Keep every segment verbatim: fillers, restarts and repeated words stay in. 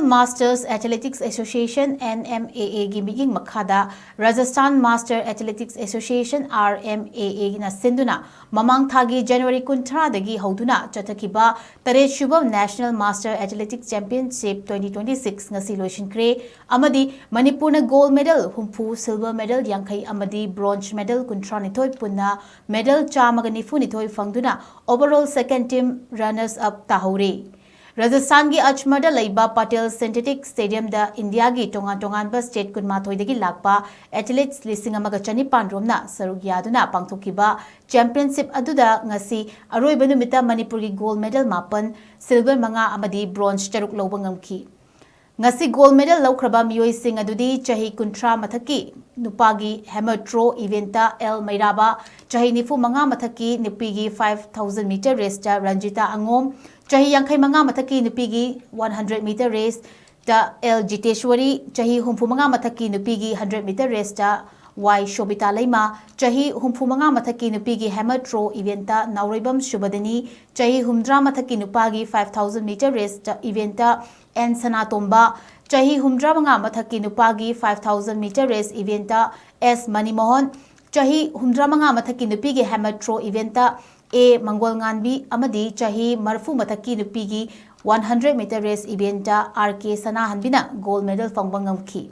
Masters Athletics Association, N M A A ꯒꯤ ꯃꯤꯠꯌꯦꯡ ꯃꯈꯥꯗ Rajasthan Master Athletics Association, R M A A ꯅ ꯁꯤꯟꯗꯨꯅ ꯃꯃꯥꯡ ꯊꯥꯒꯤ January ꯀꯨꯟꯊ꯭ꯔꯥꯗꯒꯤ ꯍꯧꯗꯨꯅ ꯆꯠꯊꯈꯤꯕ ꯇꯔꯦꯠ ꯁꯨꯕ National Master Athletics Championship twenty twenty-six ꯉꯁꯤ ꯂꯣꯏꯁꯤꯟꯈ꯭ꯔꯦ ꯑꯃꯗꯤ ꯃꯅꯤꯄꯨꯔꯅ gold medal ꯍꯨꯝꯐꯨ, silver medal ꯌꯥꯡꯈꯩ ꯑꯃꯗꯤ bronze medal ꯀꯨꯟꯊ꯭ꯔꯥꯅꯤꯊꯣꯏ ꯄꯨꯟꯅ medal ꯆꯥꯝꯃꯒ ꯅꯤꯐꯨꯅꯤꯊꯣꯏ ꯐꯪꯗꯨꯅ overall second team runners up ꯇꯥꯍꯧꯔꯦ꯫ ꯔꯥꯖꯁꯊꯥꯟꯒꯤ ꯑꯖꯃꯔꯗ ꯂꯩꯕ ꯄꯇꯦꯜ ꯁꯤꯟꯊꯦꯇꯤꯛ ꯁ꯭ꯇꯦꯗꯤꯌꯝꯗ ꯏꯟꯗꯤꯌꯥꯒꯤ ꯇꯣꯉꯥꯟ ꯇꯣꯉꯥꯟꯕ ꯁ꯭ꯇꯦꯠ ꯀꯨꯟꯃꯥꯊꯣꯏꯗꯒꯤ ꯂꯥꯛꯄ athletes ꯂꯤꯁꯤꯡ ꯑꯃꯒ ꯆꯅꯤꯄꯥꯟ ꯔꯣꯝꯅ ꯁꯔꯨꯛ ꯌꯥꯗꯨꯅ ꯄꯥꯡꯊꯣꯛꯈꯤꯕ championship ꯑꯗꯨꯗ ꯉꯁꯤ ꯑꯔꯣꯏꯕ ꯅꯨꯃꯤꯠꯇ ꯃꯅꯤꯄꯨꯔꯒꯤ gold medal ꯃꯥꯄꯟ, silver ꯃꯉꯥ ꯑꯃꯗꯤ bronze ꯇꯔꯨꯛ ꯂꯧꯕ ꯉꯝꯈꯤ꯫ ꯉꯁꯤ gold medal ꯂꯧꯈ꯭ꯔꯕ ꯃꯤꯑꯣꯏꯁꯤꯡ ꯑꯗꯨꯗꯤ ꯆꯍꯤ ꯀꯨꯟꯊ꯭ꯔꯥ ꯃꯊꯛꯀꯤ ꯅꯨꯄꯥꯒꯤ hammer throw event ꯇ L ꯃꯩꯔꯥꯕ, ꯆꯍꯤ ꯅꯤꯐꯨ ꯃꯉꯥ ꯃꯊꯛꯀꯤ ꯅꯨꯄꯤꯒꯤ five thousand meter race ꯇ ꯔꯟꯖꯤꯇꯥ ꯑꯉꯣꯝ, ꯆꯍꯤ ꯌꯥꯡꯈꯩ ꯃꯉꯥ ꯃꯊꯛꯀꯤ ꯅꯨꯄꯤꯒꯤ one hundred meter race ꯇ L ꯖꯤꯇꯦꯁ꯭ꯋꯔꯤ, ꯆꯍꯤ ꯍꯨꯝꯐꯨ ꯃꯉꯥ ꯃꯊꯛꯀꯤ ꯅꯨꯄꯤꯒꯤ hundred meter race ꯇ Y ꯁꯣꯕꯤꯇꯥ ꯂꯩꯃ, ꯆꯍꯤ ꯍꯨꯝꯐꯨ ꯃꯉꯥ ꯃꯊꯛꯀꯤ ꯅꯨꯄꯤꯒꯤ hammer throw event ꯇ ꯅꯥꯎꯔꯩꯕꯝ ꯁꯨꯕꯗꯅꯤ, ꯆꯍꯤ ꯍꯨꯝꯗ꯭ꯔꯥ ꯃꯊꯛꯀꯤ ꯅꯨꯄꯥꯒꯤ five thousand meter race ꯇ event ꯇ N ꯁꯅꯥꯇꯣꯝꯕ, ꯆꯍꯤ ꯍꯨꯝꯗ꯭ꯔꯥ ꯃꯉꯥ ꯃꯊꯛꯀꯤ ꯅꯨꯄꯥꯒꯤ five thousand meter race event ꯇ S ꯃꯅꯤꯃꯣꯍꯟ, ꯆꯍꯤ ꯍꯨꯝꯗ꯭ꯔꯥ ꯃꯉꯥ ꯃꯊꯛꯀꯤ ꯅꯨꯄꯤꯒꯤ hammer throw event ꯇ A ꯃꯪꯒꯣꯜꯉꯥꯟꯕꯤ ꯑꯃꯗꯤ ꯆꯍꯤ ꯃꯔꯐꯨ ꯃꯊꯛꯀꯤ ꯅꯨꯄꯤꯒꯤ one hundred meter race event ꯇ R K ꯁꯅꯥꯍꯟꯕꯤꯅ gold medal ꯐꯪꯕ ꯉꯝꯈꯤ꯫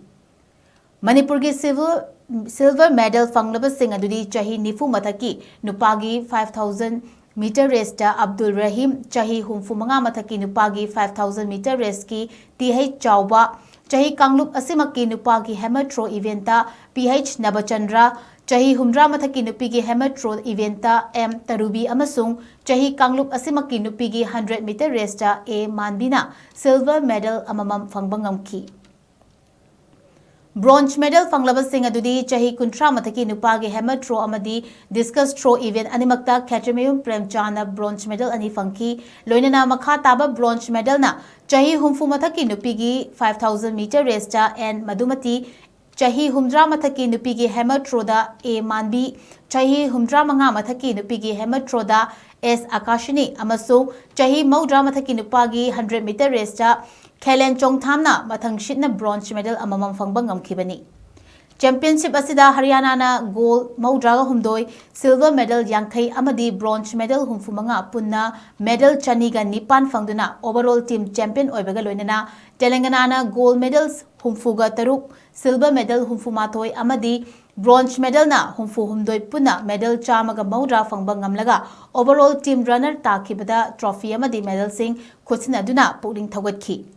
ꯃꯅꯤꯄꯨꯔꯒꯤ silver, silver medal ꯐꯪꯂꯕꯁꯤꯡ ꯑꯗꯨꯗꯤ ꯆꯍꯤ ꯅꯤꯐꯨ ꯃꯊꯛꯀꯤ ꯅꯨꯄꯥꯒꯤ five thousand meter race ꯇ ꯑꯕꯗꯨꯜ ꯔꯍꯤꯝ, ꯆꯍꯤ ꯍꯨꯝꯐꯨ ꯃꯉꯥ ꯃꯊꯛꯀꯤ ꯅꯨꯄꯥꯒꯤ five thousand meter race ꯀꯤ T H ꯆꯥꯎꯕ, ꯆꯍꯤ ꯀꯥꯡꯂꯨꯞ ꯑꯁꯤꯃꯛꯀꯤ ꯅꯨꯄꯥꯒꯤ hammer throw event ꯇ P H ꯅꯕꯆꯟꯗ꯭ꯔ, ꯆꯍꯤ ꯍꯨꯝꯗ꯭ꯔꯥ ꯃꯊꯛꯀꯤ ꯅꯨꯄꯤꯒꯤ hammer throw event ꯇ M ꯇꯔꯨꯕꯤ ꯑꯃꯁꯨꯡ ꯆꯍꯤ ꯀꯥꯡꯂꯨꯞ ꯑꯁꯤꯃꯛꯀꯤ ꯅꯨꯄꯤꯒꯤ hundred meter race ꯇ A ꯃꯥꯟꯕꯤꯅ silver medal ꯑꯃꯃꯝ ꯐꯪꯕ ꯉꯝꯈꯤ꯫ Bronze medal ꯐꯪꯂꯕꯁꯤꯡ ꯑꯗꯨꯗꯤ ꯆꯍꯤ ꯀꯨꯟꯊ꯭ꯔꯥ ꯃꯊꯛꯀꯤ ꯅꯨꯄꯥꯒꯤ hammer throw ꯑꯃꯗꯤ discus throw event ꯑꯅꯤꯃꯛꯇ ꯈꯦꯇ꯭ꯔꯤꯃꯌꯨꯝ ꯄ꯭ꯔꯦꯝꯆꯥꯟꯅ bronze medal ꯑꯅꯤ ꯐꯪꯈꯤ꯫ ꯂꯣꯏꯅꯅ ꯃꯈꯥ ꯇꯥꯕ bronze medal ꯅ ꯆꯍꯤ ꯍꯨꯝꯐꯨ ꯃꯊꯛꯀꯤ ꯅꯨꯄꯤꯒꯤ five thousand meter race ꯇ N ꯃꯗꯨꯃꯇꯤ, ꯆꯍꯤ ꯍꯨꯝꯗ꯭ꯔꯥ ꯃꯊꯛꯀꯤ ꯅꯨꯄꯤꯒꯤ hammer throw ꯗ A ꯃꯥꯟꯕꯤ, ꯆꯍꯤ ꯍꯨꯝꯗ꯭ꯔꯥ ꯃꯉꯥ ꯃꯊꯛꯀꯤ ꯅꯨꯄꯤꯒꯤ hammer throw ꯗ S ꯑꯀꯥꯁꯤꯅꯤ ꯑꯃꯁꯨꯡ ꯆꯍꯤ ꯃꯧꯗ꯭ꯔꯥ ꯃꯊꯛꯀꯤ ꯅꯨꯄꯥꯒꯤ hundred meter race ꯇ ꯈꯦꯂꯦꯟ ꯆꯣꯡꯊꯥꯝꯅ ꯃꯊꯪꯁꯤꯠꯅ bronze medal ꯑꯃꯃꯝ ꯐꯪꯕ ꯉꯝꯈꯤꯕꯅꯤ꯫ Championship ꯑꯁꯤꯗ ꯍꯔꯤꯌꯥꯅꯥꯅ gold ꯃꯧꯗ꯭ꯔꯥꯒ ꯍꯨꯝꯗꯣꯏ, silver medal ꯌꯥꯡꯈꯩ ꯑꯃꯗꯤ bronze medal ꯍꯨꯝꯐꯨ ꯃꯉꯥ, ꯄꯨꯟꯅ medal ꯆꯅꯤꯒ ꯅꯤꯄꯥꯟ ꯐꯪꯗꯨꯅ overall team champion ꯑꯣꯏꯕꯒ ꯂꯣꯏꯅꯅ ꯇꯦꯂꯪꯒꯅꯥꯅ gold medals ꯍꯨꯝꯐꯨꯒ ꯇꯔꯨꯛ, silver medal ꯍꯨꯝꯐꯨ ꯃꯥꯊꯣꯏ ꯑꯃꯗꯤ bronze medalꯅ ꯍꯨꯝꯐꯨ ꯍꯨꯝꯗꯣꯏ, ꯄꯨꯟꯅ medal ꯆꯥꯝꯃꯒ ꯃꯧꯗ꯭ꯔꯥ ꯐꯪꯕ ꯉꯝꯂꯒ overall team runner ꯇꯥꯈꯤꯕꯗ trophy ꯑꯃꯗꯤ medalꯁꯤꯡ ꯈꯨꯠꯁꯤꯟꯅꯗꯨꯅ ꯄꯨꯛꯅꯤꯡ ꯊꯧꯒꯠꯈꯤ꯫